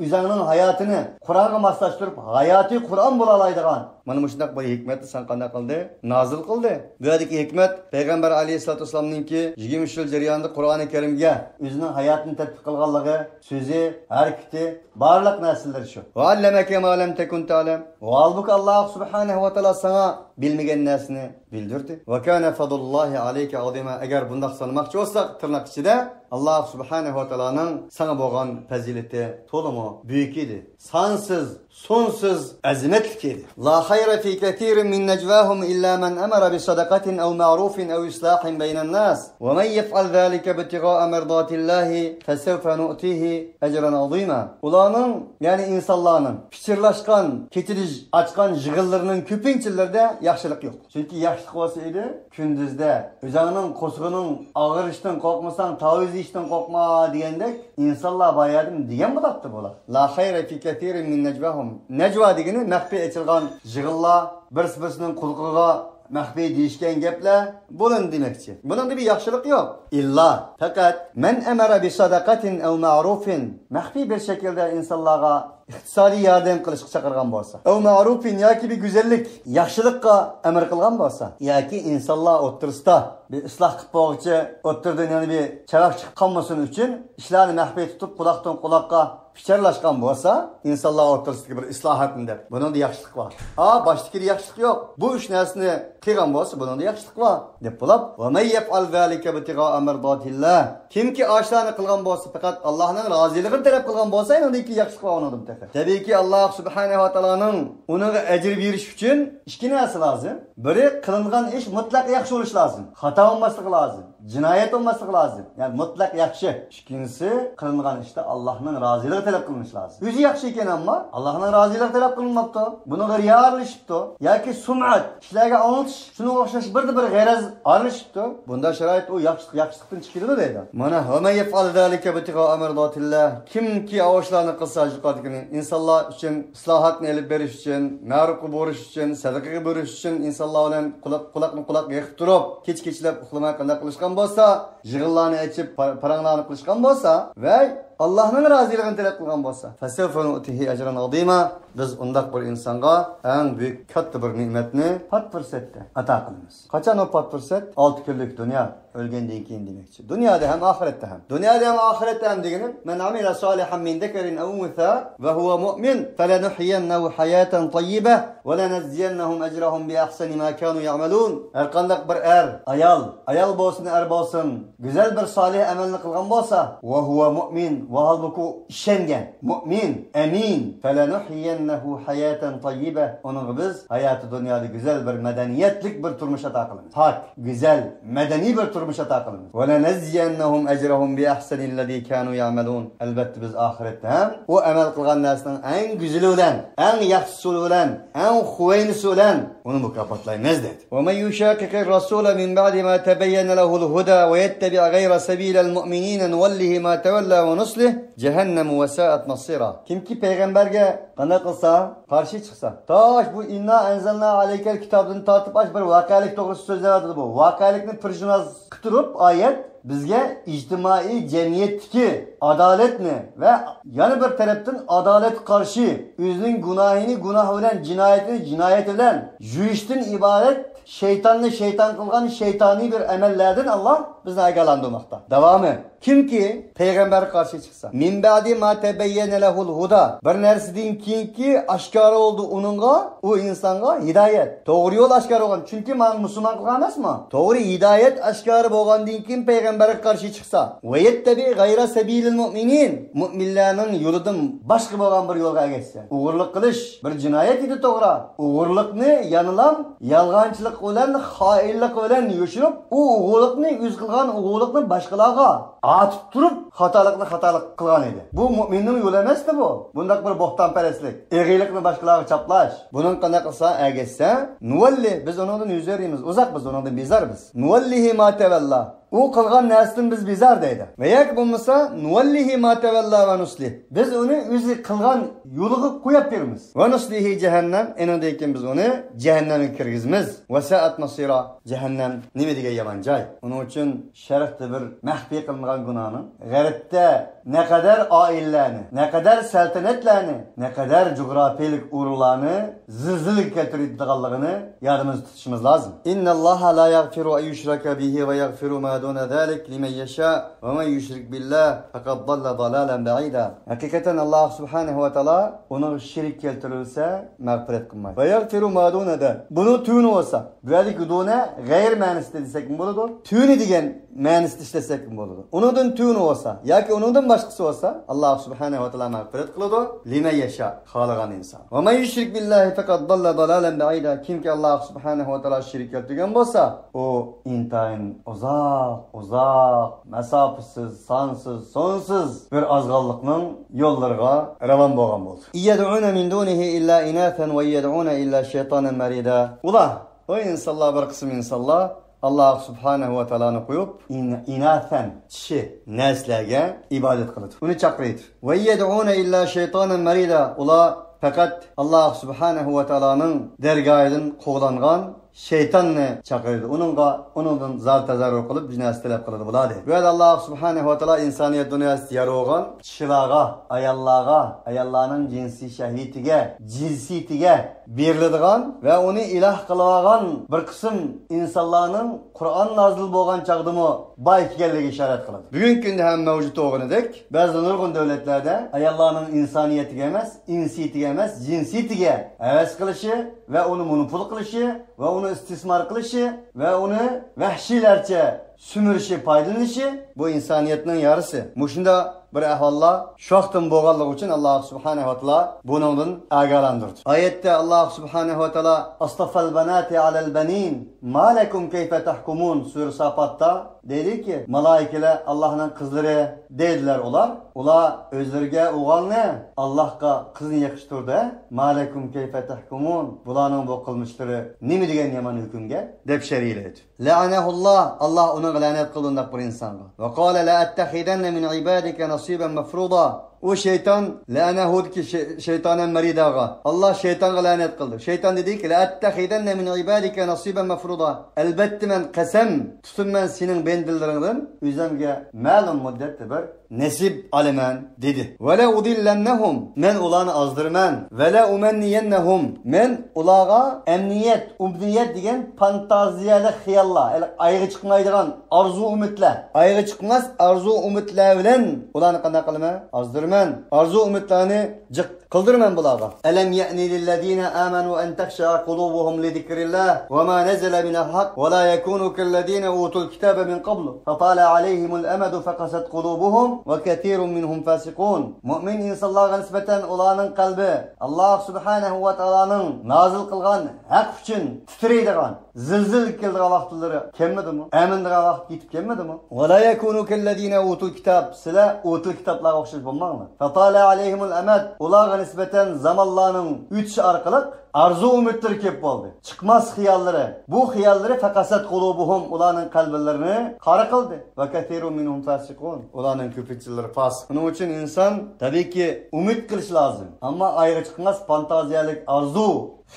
ئۆزۈڭنىڭ ھاياتىنى قۇرئانغا ماسلاشتۇرۇپ، ھاياتىي قۇرئان بولالايدىغان. مانا مۇشۇنداق بىر ھېكمەتنى ساڭا قانداق قىلدى؟ نازىل قىلدى. بۇ يەردىكى ھېكمەت پەيغەمبەر ئەلەيھىسسالاتۇ ۋەسسالامنىڭكى يىگىرمە ئۈچ يىل جەريانىدا قۇرئانى كەرىمگە ئۆزىنىڭ ھاياتىنى تەتبىق قىلغانلىقى، سۆزى، ھەرىكىتى، بارلىق نەرسىلىرى شۇ. ۋە ئەللەمەكە ما لەم تەكۇن تەلەم. ھالبۇكى، ئاللاھ سۇبھانەھۇ ۋە تائالا ساڭا بىلمىگەن نەرسىنى بىلدۈردى. ۋە كانە فەزلۇللاھى ئەلەيكە ئەزىما. ئەگەر بۇنداق سانىماقچى بولساق، تىرناق ئىچىدە، ئاللاھ سۇبھانەھۇ ۋە تائالانىڭ ساڭا بولغان پەزىلىتى تولىمۇ بۈيۈك ئىدى. سانسىز، سونسىز، ئەزىمەتلىك ئىدى. لا خير في كثير من نجواهم إلا من أمر بصدقة أو معروف أو إصلاح بين الناس ومن يفعل ذلك ابتغاء مرضات الله فسوف نؤتيه أجرا عظيما. ئۇلارنىڭ، يەنى ئىنسانلارنىڭ پىچىرلاشقان، كېچىدە ئاچقان يىغىنلىرىنىڭ كۆپىنچىلىرىدە ياخشىلىق يوق. چۈنكى ياخشىلىق بولسا ئىدى، كۈندۈزدە ئۆزۈڭنىڭ قورسىقىڭنىڭ ئاغرىشىدىن قورقمىساڭ، تاۋۇز يېيىشتىن قورقما دېگەندەك، ئىنسانلار بار يەردىمۇ دېگەن بولاتتى بۇلار. لا خير في كثير من نجواهم. نەجۋا دېگىنى مەخپىي ئېچىلغان يىغىنلار، بىرسى بىرسىنىڭ قۇلىقىغا مەخپىي دېيىشكەن گەپلەر، بۇنى دېمەكچى. بۇنىڭدا بىر ياخشىلىق يوق. ئىللا، پەقەت، مەن ئەمەرە بىسەدەقەتىن ئەۋ مەئرۇفىن، مەخپىي بىر شەكىلدە ئىنسانلارغا ئىقتىسادىي ياردەم قىلىشقا چاقىرغان بولسا، ئەۋ مەئرۇفىن، ياكى بىر گۈزەللىك، ياخشىلىققا ئەمر قىلغان بولسا، ياكى ئىنسانلار ئوتتۇرىسىدا بىر ئىسلاھ قىلىپ بولغۇچە ئوتتۇرىدىن يەنە بىر چىراغ چىقىپ قالمىسۇن ئۈچۈن ئىشلارنى مەخپىي تۇتۇپ، قۇلاقتىن قۇلاققا پىچىرلاشقان بولسا، ئىنسانلار ئوتتۇرىسىدىكى بىر ئىسلاھاتنى دەپ، بۇنىڭدا ياخشىلىق بار. ئا، باشتىكىدە ياخشىلىق يوق. بۇ ئۈچ نەرسىنى قىلغان بولسا، بۇنىڭدا ياخشىلىق بار، دەپ بولۇپ، ۋە مەن يەفئەل زالىكە ئىبتىغاء مەرضاتىللا. كىمكى ئاشۇلارنى قىلغان بولسا، پەقەت ئاللاھنىڭ رازىلىقىنى تەلەپ قىلغان بولسا، ئۇنىڭدىن كېيىن ياخشىلىق بار ئۇنىڭدىن تېخى. تەبىئىيكى، ئاللاھ سۇبھانەھۇ ۋە تائالانىڭ ئۇنىڭغا ئەجىر بېرىش ئۈچۈن ئىككى نەرسە لازىم. بىرى، قىلىنغان ئىش مۇتلەق ياخشى بولۇشى لازىم. خاتا بولماسلىقى لازىم. جىنايەت بولماسلىقى لازىم. يەنى مۇتلەق ياخشى. ئىككىنچىسى، قىلىنغان ئىشتا ئاللاھنىڭ رازىلىقى تەلەپ قىلىنىشى لازىم. ئۆزى ياخشى ئىكەن، ئەمما ئاللاھنىڭ رازىلىقى تەلەپ قىلىنماپتۇ. بۇنىڭغا رىيا ئارىلىشىپتۇ ياكى سۇمئەت، كىشىلەرگە ئاڭلىتىش، شۇنىڭغا ئوخشاش بىر، بىر غەرەز ئارىلىشىپتۇ. بۇنداق شارائىتتا ئۇ ياخشىلىق، ياخشىلىقتىن چىقىدۇ دەيدۇ. مانا، ۋە مەن يەفئەل زالىكە ئىبتىغاء مەرضاتىللا. كىمكى ئاشۇلارنى قىلسا، يۇقىرىدىكىنى ئىنسانلار ئۈچۈن ئىسلاھاتنى ئېلىپ بېرىش ئۈچۈن، مەرۇپقا بۇيرۇش ئۈچۈن، سەدىقىگە بۇيرۇش ئۈچۈن ئىنسانلار بىلەن قۇلاق، قۇلاقنى قۇلاق يېقىپ تۇرۇپ، كېچە كېچىلەپ ئۇخلىماي قانداق قىلىشقان بولسا، يىغىنلارنى ئېچىپ، پار-، پاراڭلارنى قىلىشقان بولسا، ۋە ئاللاھنىڭ رازىلىقىنى تەلەپ قىلغان بولسا، فَسَوْفَ نُؤْتِيهِ أَجْرًا عَظِيمًا، بىز ئۇنداق بىر ئىنسانغا ئەڭ بۈيۈك، كاتتا بىر نېمەتنى، پات پۇرسەتتە ئاتا قىلىمىز. قاچان ئۇ پات پۇرسەت؟ ئالتە كۈنلۈك دۇنيا، ئۆلگەندىن كېيىن دېمەكچى. دۇنيادا ھەم ئاخىرەتتە ھەم. دۇنيادا ھەم ئاخىرەتتە ھەم دېگىنىم، مَنْ عَمِلَ صَالِحًا مِنْ ذَكَرٍ أَوْ أُنْثَى وَهُوَ مُؤْمِنٌ فَلَنُحْيِيَنَّهُ حَيَاةً طَيِّبَةً وَلَنَجْزِيَنَّهُمْ أَجْرَهُمْ بِأَحْسَنِ مَا كَانُوا يَعْمَلُونَ. ھەرقانداق بىر ئەر، ئايال، ئايال بولسۇن، ئەر بولسۇن، گۈزەل بىر سالىھ ئەمەلنى قىلغان بولسا، وَهُوَ مُؤْمِنٌ، ۋاھالبۇكى ئىشەنگەن، مۇئمىن، ئەمىن، فَلَنُحْيِيَنَّهُ حَيَاةً طَيِّبَةً، ئۇنىڭغا بىز ھاياتى دۇنيادا گۈزەل بىر مەدەنىيەتلىك بىر تۇرمۇش ئاتا قىلىمىز. پاك، گۈزەل، مەدەنىي بىر تۇرمۇش ئاتا قىلىمىز. وَلَنَجْزِيَنَّهُمْ أَجْرَهُمْ بِأَحْسَنِ الَّذِي كَانُوا يَعْمَلُونَ. ئەلۋەتتە، بىز ئاخىرەتتە ھەم ئۇ ئەمەل قىلغان نەرسىنىڭ ئەڭ گۈزىلى بىلەن، ئەڭ ياخشىسى بىلەن، ئەڭ خۇۋەينىسى بىلەن ئۇنى مۇكاپاتلايمىز، دېدى. وَمَنْ يُشَاقِقِ الرَّسُولَ مِنْ بَعْدِ مَا تَبَيَّنَ لَهُ الْهُدَى وَيَتَّبِعْ غَيْرَ سَبِيلِ الْمُؤْمِنِينَ نُوَلِّهِ مَا تَوَلَّى وَنُصْلِهِ جَهَنَّمَ وَسَاءَتْ مَصِيرًا. كىمكى پەيغەمبەرگە قانداق قىلسا، قارشى چىقسا، تاش بۇ إِنَّا أَنْزَلْنَا عَلَيْكَ الْكِتَابَ دىن تارتىپ ئاش بىر ۋەقەلىك توغرىسىدا سۆزلەۋاتىدۇ بۇ. ۋەقەلىكنى پېرسوناژ قىلىپ تۇرۇپ ئايەت بىزگە ئىجتىمائىي جەمئىيەتتىكى ئادالەتنى ۋە يەنە بىر تەرەپتىن ئادالەتكە قارشى ئۆزىنىڭ گۇناھىنى گۇناھ بىلەن، جىنايىتىنى جىنايەت بىلەن يۇيۇشتىن ئىبارەت شەيتاننى شەيتان قىلغان شەيتانىي بىر ئەمەللەردىن ئاللا بىزنى ئاگاھلاندۇرماقتا. داۋامى. كىمكى پەيغەمبەرگە قارشى چىقسا، مىن بەئدى ما تەبەييەنە لەھۇل ھۇدا، بىر نەرسىدىن كېيىنكى ئاشكارا بولدى ئۇنىڭغا، ئۇ ئىنسانغا ھىدايەت، توغرا يول ئاشكارا بولغان. چۈنكى مانا مۇسۇلمان قىلغان ئەمەسمۇ؟ توغرا ھىدايەت ئاشكارا بولغاندىن كېيىن پەيغەمبەرگە قارشى چىقسا، ۋە يەتتەبىئ غەيرە سەبىلىل مۇئمىنىن، مۇئمىنلارنىڭ يولىدىن باشقا بولغان بىر يولغا ئەگەشسە، ئوغرىلىق قىلىش بىر جىنايەت ئىدى، توغرا. ئوغرىلىقنى يەنىلا يالغانچىلىق بىلەن، خائىنلىق بىلەن يوشۇرۇپ، ئۇ ئوغرىلىقنى، ئۆزى قىلغان ئوغرىلىقنى باشقىلارغا ئاتىپ تۇرۇپ، خاتالىقنى خاتالىق قىلغان ئىدى. بۇ مۇئمىننىڭ يولى ئەمەستى بۇ. بۇنداق بىر بوھتانپەرەسلىك، ئېغىرلىقنى باشقىلارغا چاپلاش. بۇنىڭ قانداق قىلسا ئەگەشسە، نۇۋەللى، بىز ئۇنىڭدىن يۈز ئۆرۈيمىز، ئۇزاق، بىز ئۇنىڭدىن بىزار بىز. نۇۋەللىھى ما تەۋەللا. ئۇ قىلغان نەرسىدىن بىز بىزار دەيدۇ. ۋە ياكى بولمىسا، نۇۋەللىھى ما تەۋەللا ۋە نۇسلىھ. بىز ئۇنى ئۆزى قىلغان يولىغا قويۇپ بېرىمىز. ۋە نۇسلىھى جەھەننەم، ئېنىڭدىن كېيىن بىز ئۇنى جەھەننەمگە كىرگۈزىمىز. ۋە سەئەت مەسىرا، جەھەننەم نېمە دېگەن يامان جاي. ئۇنىڭ ئۈچۈن شەرقتە بىر مەخپىي قىلىنغان گۇناھنىڭ غەربتە نەقەدەر ئائىلىلەرنى، نەقەدەر سەلتەنەتلەرنى، نەقەدەر جۇغراپىيەلىك ئورۇنلارنى زىلزىلىگە كەلتۈرىدىغانلىقىنى يادىمىزدا تۇتۇشىمىز لازىم. إن الله لا يغفر أن يشرك به ويغفر ما دون ذلك لمن يشاء ومن يشرك بالله فقد ضل ضلالا بعيدا. ھەقىقەتەن، ئاللاھ سۇبھانەھۇ ۋە تائالا ئۇنىڭغا شېرىك كەلتۈرۈلسە مەغپىرەت قىلمايدۇ. ۋە يەغفىرۇ ما دۇنە دە. بۇنىڭ تۈۋىنى بولسا، بۇ يەردىكى دۇنە غەير مەنىسىدە دېسەكمۇ بولىدۇ. تۈۋىنى دېگەن مەنىسىدە ئىشلەتسەكمۇ بولىدۇ. ئۇنىڭدىن تۈۋىنى بولسا ياكى ئۇنىڭدىن باشقىسى بولسا، ئاللاھ سۇبھانەھۇ ۋە تائالا مەغپىرەت قىلىدۇ. لمن يشاء، خالىغان ئىنسان. ومن يشرك بالله فقد ضل ضلالا بعيدا. كىمكى ئاللاھ سۇبھانەھۇ ۋە تائالا شېرىك كەلتۈرگەن بولسا، ئۇ ئىنتايىن ئۇزاق، ئۇزاق، مەساپىسىز، سانسىز، سونسىز بىر ئازغانلىقنىڭ يوللىرىغا راۋان بولغان بولدى. إن يدعون من دونه إلا إناثا وإن يدعون إلا شيطانا مريدا. ئۇلار، ئۇ ئىنسانلار، بىر قىسىم ئىنسانلار ئاللاھ سۇبھانەھۇ ۋە تائالانى قويۇپ، ئىن-، ئىناسەن، چىشى، نەرسىلەرگە ئىبادەت قىلىدۇ. ئۇنى چاقىرىدۇ. ۋە يەدئۇنە ئىللا شەيتانەن مەرىدا. ئۇلار پەقەت ئاللاھ سۇبھانەھۇ ۋە تائالانىڭ دەرگاھىدىن قوغلانغان شەيتاننى چاقىرىدۇ. ئۇنىڭغا، ئۇنىڭدىن زار تەزەررۇ قىلىپ، بىر نەرسە تەلەپ قىلىدۇ بۇلار، دەيدۇ. بۇ يەردە ئاللاھ سۇبھانەھۇ ۋە تائالا ئىنسانىيەت دۇنياسىدا يار بولغان چىشىلارغا، ئاياللارغا، ئاياللارنىڭ جىنسىي شەھۋىتىگە، جىنسىيىتىگە بېرىلىدىغان ۋە ئۇنى ئىلاھ قىلىۋالغان بىر قىسىم ئىنسانلارنىڭ قۇرئان نازىل بولغان چاغدىمۇ بار ئىكەنلىكىگە ئىشارەت قىلىدۇ. بۈگۈنكى كۈندە ھەم مەۋجۇت بولغىنىدەك، بەزى نۇرغۇن دۆلەتلەردە ئاياللارنىڭ ئىنسانىيەتىگە ئەمەس، ئىنسىيىتىگە ئەمەس، جىنسىيىتىگە ھەۋەس قىلىشى ۋە ئۇنى مونوپول قىلىشى ۋە ئۇنى ئىستىسمار قىلىشى ۋە ئۇنى ۋەھشىيلەرچە سۈمۈرۈشى، پايدىلىنىشى، بۇ ئىنسانىيەتنىڭ يارىسى. مۇشۇنداق بىر ئەھۋاللار شۇ ۋاقىتتىن بولغانلىقى ئۈچۈن، ئاللاھ سۇبھانەھۇ ۋە تائالا بۇنىڭدىن ئاگاھلاندۇردى. ئايەتتە ئاللاھ سۇبھانەھۇ ۋە تائالا، أصطفى البنات على البنين ما لكم كيف تحكمون سۈرە سافاتتا دەيدۇكى، مالائىكىلەر ئاللاھنىڭ قىزلىرى دەيدىلەر ئۇلار. ئۇلار ئۆزلىرىگە ئوغۇلنى، ئاللاھقا قىزنى يېقىشتۇردى. ما لكم كيف تحكمون، بۇلارنىڭ بۇ قىلمىشلىرى نېمە دېگەن يامان ھۆكۈمگە؟ دەپ شەرھلەيدۇ. لعنه الله، ئاللاھ ئۇنىڭغا لەنەت قىلدى ئۇنداق بىر ئىنسانغا. وقال لأتخذن من عبادك نصيبا مفروضا. ئۇ شەيتان لەئەنەھۇدىكى شەي-، شەيتانەن مەرىداغا، ئاللا شەيتانغا لەنەت قىلدى. شەيتان دېدىكى، لەئەتتەخىزەننە مىن ئىبادىكە نەسىبەن مەفرۇدا. ئەلبەتتە مەن قەسەم تۇتىمەن سېنىڭ بەندىلىرىڭدىن ئۆزۈمگە مەلۇم مۇددەتتە بىر نېسىپ ئالىمەن، دېدى. ۋەلە ئۇدىللەننەھۇم، مەن ئۇلارنى ئازدۇرىمەن. ۋەلە ئۇمەننىيەننەھۇم، مەن ئۇلارغا ئەمنىيەت، ئۇمنىيەت دېگەن فانتازىيەلىك خىياللار، يەنى ئايغا چىقمايدىغان ئارزۇ ئۈمىدلەر، ئايغا چىقماس ئارزۇ ئۈمىدلەر بىلەن ئۇلارنى قانداق قىلىمەن؟ ئازدۇرىمەن. ئارزۇ ئۈمىدلەرنى جىق قىلدۇرىمەن بۇلارغا. ألم يأن للذين آمنوا أن تخشع قلوبهم لذكر الله وما نزل من الحق ولا يكونوا كالذين أوتوا الكتاب من قبل فطال عليهم الأمد فقست قلوبهم وكثير منهم فاسقون. مۇئمىن ئىنسانلارغا نىسبەتەن ئۇلارنىڭ قەلبى ئاللا سۇبھانەھۇ ۋە تائالانىڭ نازىل قىلغان ھەق ئۈچۈن تىترەيدىغان، زىلزىلە كېلىدىغان ۋاقىتلىرى كەلمىدىمۇ؟ ئەمىنىدىغان ۋاقىت يېتىپ كەلمىدىمۇ؟ ولا يكونوا كالذين أوتوا الكتاب، سىلەر ئوتۇل كىتابلارغا ئوخشاش بولماڭلار. فطال عليهم الأمد، ئۇلارغا نىسبەتەن زامانلارنىڭ ئۆتۈشى ئارقىلىق ئارزۇ ئۈمىدلىرى كۆپ بولدى. چىقماس خىياللىرى، بۇ خىياللىرى فقست قلوبهم، ئۇلارنىڭ قەلبلىرىنى قارا قىلدى. وكثير منهم فاسقون، ئۇلارنىڭ كۆپىنچىلىرى پاسىق. شۇنىڭ ئۈچۈن ئىنسان تەبىئىيكى ئۈمىد قىلىش لازىم. ئەمما ئايغا چىقماس فانتازىيەلىك ئارزۇ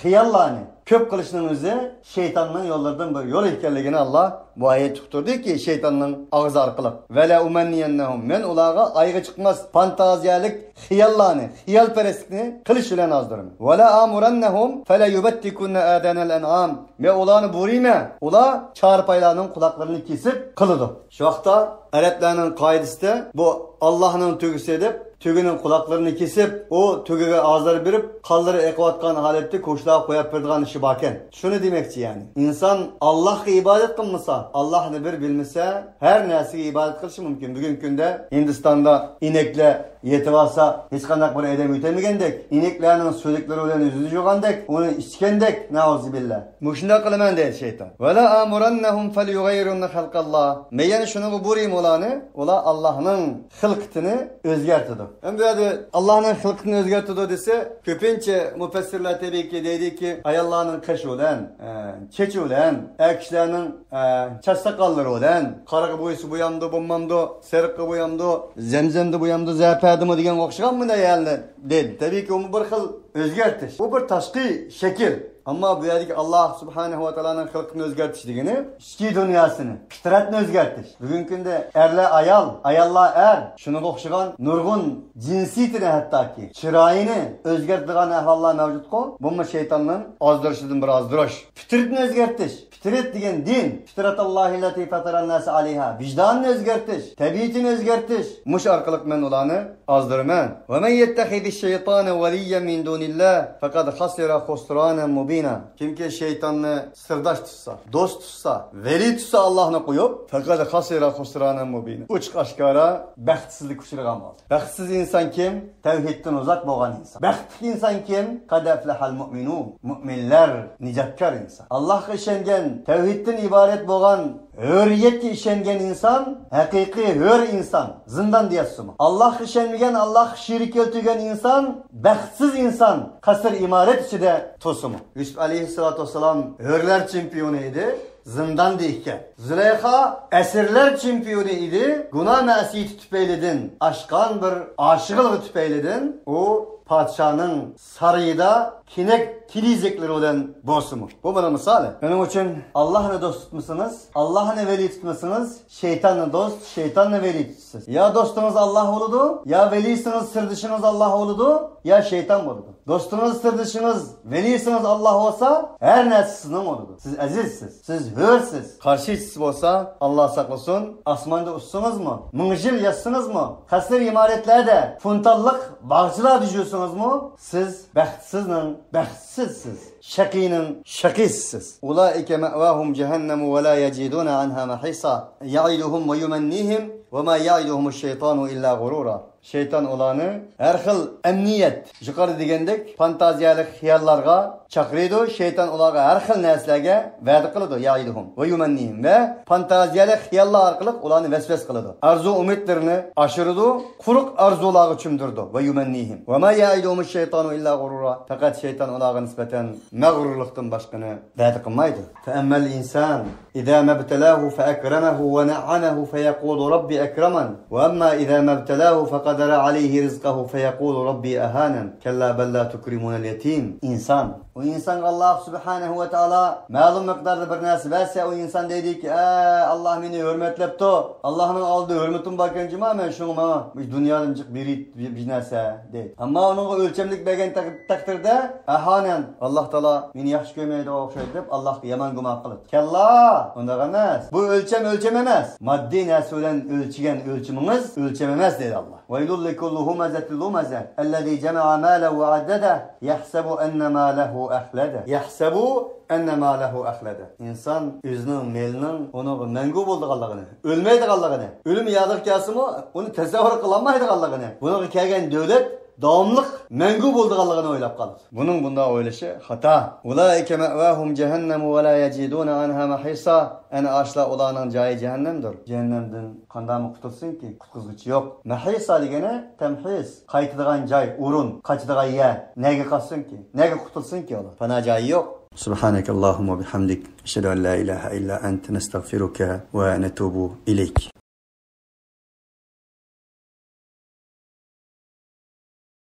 خىياللارنى كۆپ قىلىشنىڭ ئۆزى شەيتاننىڭ يوللىرىدىن بىر يول ئىكەنلىكىنى ئاللا بۇ ئايەتتە ئۇقتۇردىكى، شەيتاننىڭ ئاغزى ئارقىلىق. ۋەلە ئۇمەننىيەننەھۇم، مەن ئۇلارغا ئايغا چىقماس فانتازىيەلىك خىياللارنى، خىيالپەرەسلىكنى قىلىش بىلەن ئازدۇرىمەن. ۋەلە ئامۇرەننەھۇم فەلە يۇبەتتىكۇننە ئادانەل ئەنئام، مەن ئۇلارنى بۇيرۇيمەن، ئۇلار چارپايلارنىڭ قۇلاقلىرىنى كېسىپ قىلىدۇ. شۇ ۋاقىتتا ئەرەبلەرنىڭ قائىدىسىدە بۇ ئاللاھنىڭ تۆگىسى دەپ، تۆگىنىڭ قۇلاقلىرىنى كېسىپ، ئۇ تۆگىگە ئازار بېرىپ، قانلىرى ئېقىۋاتقان ھالەتتە كوچىلارغا قويۇپ بېرىدىغان ئىشى باركەن. شۇنى دېمەكچى، يەنى ئىنسان ئاللاھقا ئىبادەت قىلمىسا، ئاللاھنى بىر بىلمىسە، ھەر نەرسىگە ئىبادەت قىلىشى مۇمكىن. بۈگۈنكى كۈندە ھىندىستاندا ئىنەكلەر يېتىۋالسا، ھېچقانداق بىر ئادەم يۆتەلمىگەندەك، ئىنەكلەرنىڭ سۈيدۈكلىرى بىلەن يۈزىنى يۇغاندەك، ئۇنى ئىچكەندەك، نەئۇزۇبىللا. مۇشۇنداق قىلىمەن دەيدۇ شەيتان. ۋەلە ئامۇرەننەھۇم فەليۇغەييىرۇننە خەلقەللا. مەن يەنە شۇنىڭغا بۇيرۇيمەن ئۇلارنى، ئۇلار ئاللاھنىڭ خىلقىتىنى ئۆزگەرتىدۇ. ئەمدى بۇ يەردە ئاللاھنىڭ خىلقىتىنى ئۆزگەرتىدۇ دېسە، كۆپىنچە مۇپەسسىرلەر تەبىئىيكى دەيدۇكى، ئاياللارنىڭ قېشى بىلەن، ئە، چېچى بىلەن، ئەر كىشىلەرنىڭ، ئە، چاچ ساقاللىرى بىلەن، قارىغا بويىسا بويامدۇ، بولمامدۇ، سېرىققا بويامدۇ، زەمزەمدە بويامدۇ، زەپەدىمۇ دېگەنگە ئوخشىغانمۇ دەيەلدى، دېدى. تەبىئىيكى، ئۇمۇ بىر خىل ئۆزگەرتىش. بۇ بىر تاشقى شەكىل. ئەمما بۇ يەردىكى ئاللاھ سۇبھانەھۇ ۋە تائالانىڭ خەلقىنى ئۆزگەرتىش دېگىنى ئىچكى دۇنياسىنى، پىترەتنى ئۆزگەرتىش. بۈگۈنكى كۈندە ئەرلەر ئايال، ئاياللار ئەر، شۇنىڭغا ئوخشىغان نۇرغۇن جىنسىيىتىنى، ھەتتاكى چىرايىنى ئۆزگەرتىدىغان ئەھۋاللار مەۋجۇتقۇ، بۇمۇ شەيتاننىڭ ئازدۇرۇشىدىن بىر ئازدۇرۇش. پىترەتنى ئۆزگەرتىش. پىترەت دېگەن دىن، فىترەتاللاھىللەتى فەتەرەنناسە ئەلەيھا، ۋىجداننى ئۆزگەرتىش، تەبىئىتىنى ئۆزگەرتىش. مۇشۇ ئارقىلىق مەن ئۇلارنى ئازدۇرىمەن. ۋەمەن يەتتەخىزىش شەيتانە ۋەلىييەن مىن دۇنىللاھ فەقەد خەسىرە خۇسرانەن مۇبىنا. كىمكى شەيتاننى سىرداش تۇتسا، دوست تۇتسا، ۋەلىي تۇتسا ئاللاھنى قويۇپ، فەقەد خەسىرە خۇسرانەن مۇبىنا، ئوچۇق ئاشكارا بەختسىزلىككە ئۇچرىغان بولدى. بەختسىز ئىنسان كىم؟ تەۋھىدتىن ئۇزاق بولغان ئىنسان. بەختلىك ئىنسان كىم؟ قەد ئەفلەھەل مۇئمىنۇن. مۇئمىنلەر نىجاتكار ئىنسان. ئاللاھقا ئىشەنگەن، تەۋھىدتىن ئىبارەت بولغان ھۆرىيەتكە ئىشەنگەن ئىنسان ھەقىقىي ھۆر ئىنسان. زىندان دېيەتسىمۇ. ئاللاھقا ئىشەنمىگەن، ئاللاھقا شېرىك كەلتۈرگەن ئىنسان بەختسىز ئىنسان. قەسىر ئىمارەت ئىچىدە تۇرسىمۇ. يۈسۈپ ئەلەيھىسسالاتۇ ۋەسسالام ھۆرلەر چېمپىيونى ئىدى. زىنداندا ئىكەن. زۇلەيخا ئەسىرلەر چېمپىيونى ئىدى. گۇناھ مەسىيىتى تۈپەيلىدىن، ئاشقان بىر ئاشىقلىقى تۈپەيلىدىن ئۇ پادىشاھنىڭ سارىيىدا كېنەك كېلىزەكلىرى بىلەن بولسىمۇ. بۇ مانا مىسالى. شۇنىڭ ئۈچۈن ئاللاھنى دوست تۇتمىسىڭىز، ئاللاھنى ۋەلىي تۇتمىسىڭىز، شەيتاننى دوست، شەيتاننى ۋەلىي تۇتىسىز. يا دوستىڭىز ئاللاھ بولىدۇ، يا ۋەلىيسىڭىز، سىردىشىڭىز ئاللاھ بولىدۇ، يا شەيتان بولىدۇ. دوستىڭىز، سىردىشىڭىز، ۋەلىيسىڭىز ئاللاھ بولسا، ھەر نەرسە سىزنىڭ بولىدۇ. سىز ئەزىزسىز، سىز ھۆرسىز. قارشىسىز بولسا، ئاللاھ ساقلىسۇن، ئاسماندا ئۇچسىڭىزمۇ، مىڭ يىل ياتسىڭىزمۇ، قەسىر ئىمارەتلەردە، فونتانلىق باغچىلاردا يۈرسىڭىزمۇ، سىز بەختسىزنىڭ بەختسىزسىز، شەقىينىڭ شەقىيسىسىز. أولئك مأواهم جهنم ولا يجدون عنها محيصا. يعدهم ويمنيهم وما يعدهم الشيطان إلا غرورا. شەيتان ئۇلارنى ھەر خىل ئەمنىيەت، يۇقىرىدا دېگەندەك، فانتازىيەلىك خىياللارغا چاقىرىدۇ. شەيتان ئۇلارغا ھەر خىل نەرسىلەرگە ۋەدە قىلىدۇ، يەئىدۇھۇم ۋە يۇمەننىھىم، ۋە فانتازىيەلىك خىياللار ئارقىلىق ئۇلارنى ۋەسۋەسە قىلىدۇ. ئارزۇ ئۈمىدلىرىنى ئاشۇرىدۇ، قۇرۇق ئارزۇلارغا چۆمدۈرىدۇ. ۋە يۇمەننىھىم. ۋە ما يەئىدۇھۇمۇش شەيتانۇ ئىللا غۇرۇرا. پەقەت شەيتان ئۇلارغا نىسبەتەن مەغرۇرلۇقتىن باشقىنى ۋەدە قىلمايدۇ. فەئەممەل ئىنسان ئىزا مەبتەلاھۇ فەئەكرەمەھۇ ۋە نەئەمەھۇ فەيەقۇلۇ رەببى ئەكرەمەن. ۋە ئەمما ئىزا مەبتەلاھۇ فەقەدەرەھۇ قدر عليه رزقه فيقول ربي أهانن. كلا بل لا تكرمون اليتيم. ئىنسان. ئۇ ئىنسانغا ئاللاھ سۇبھانەھۇ ۋە تائالا مەلۇم مىقداردا بىر نەرسە بەرسە، ئۇ ئىنسان دەيدىكى، ئە، ئاللاھ مېنى ھۆرمەتلەپتۇ. ئاللاھنىڭ ئالدىدا ھۆرمىتىم باركەن جۇما، مەن شۇڭا ماڭا مۇشۇ دۇنيادىن جىق بېرى بىر، بىر نەرسە دەيدۇ. ئەمما ئۇنىڭغا ئۆلچەملىك بەرگەن تەق-، تەقدىردە، ئەھانەن، ئاللاھ تائالا مېنى ياخشى كۆرمەيدىغان ئوخشايدۇ دەپ، ئاللاھقا يامان گۇمان قىلىدۇ. كاللا، ئۇنداق ئەمەس. بۇ ئۆلچەم ئۆلچەم ئەمەس. ماددىي نەرسە بىلەن ئۆلچىگەن ئۆلچىمىڭىز ئۆلچەم ئەمەس دەيدۇ ئاللاھ. ويل لكل همزة لمزة الذي جمع مالا وعدده يحسب أن ماله أخلده. يحسب أن ماله أخلده. ئىنسان ئۆزىنىڭ مېلىنىڭ ئۇنىڭغا مەڭگۈ بولىدىغانلىقىنى، ئۆلمەيدىغانلىقىنى، ئۆلۈم يادىغا كەلسىمۇ ئۇنى تەسەۋۋۇر قىلالمايدىغانلىقىنى، بۇنىڭغا كەلگەن دۆلەت داۋاملىق مەڭگۈ بولىدىغانلىقىنى ئويلاپ قالىدۇ. بۇنىڭ بۇنداق ئويلىشى خاتا. أولئك مأواهم جهنم ولا يجدون عنها محيصا. ئەنە ئاشۇلار، ئۇلارنىڭ جايى جەھەننەمدۇر. جەھەننەمدىن قانداقمۇ قۇتۇلسۇنكى؟ قۇتقۇزغۇچى يوق. مەھىسا دېگىنى تەمھىس، قايتىدىغان جاي، ئورۇن، قاچىدىغان يەر. نەگە قاچسۇنكى؟ نەگە قۇتۇلسۇنكى ئۇلار؟ پانا جايى يوق. سبحانك اللهم وبحمدك، أشهد أن لا إله إلا أنت، نستغفرك ونتوب إليك.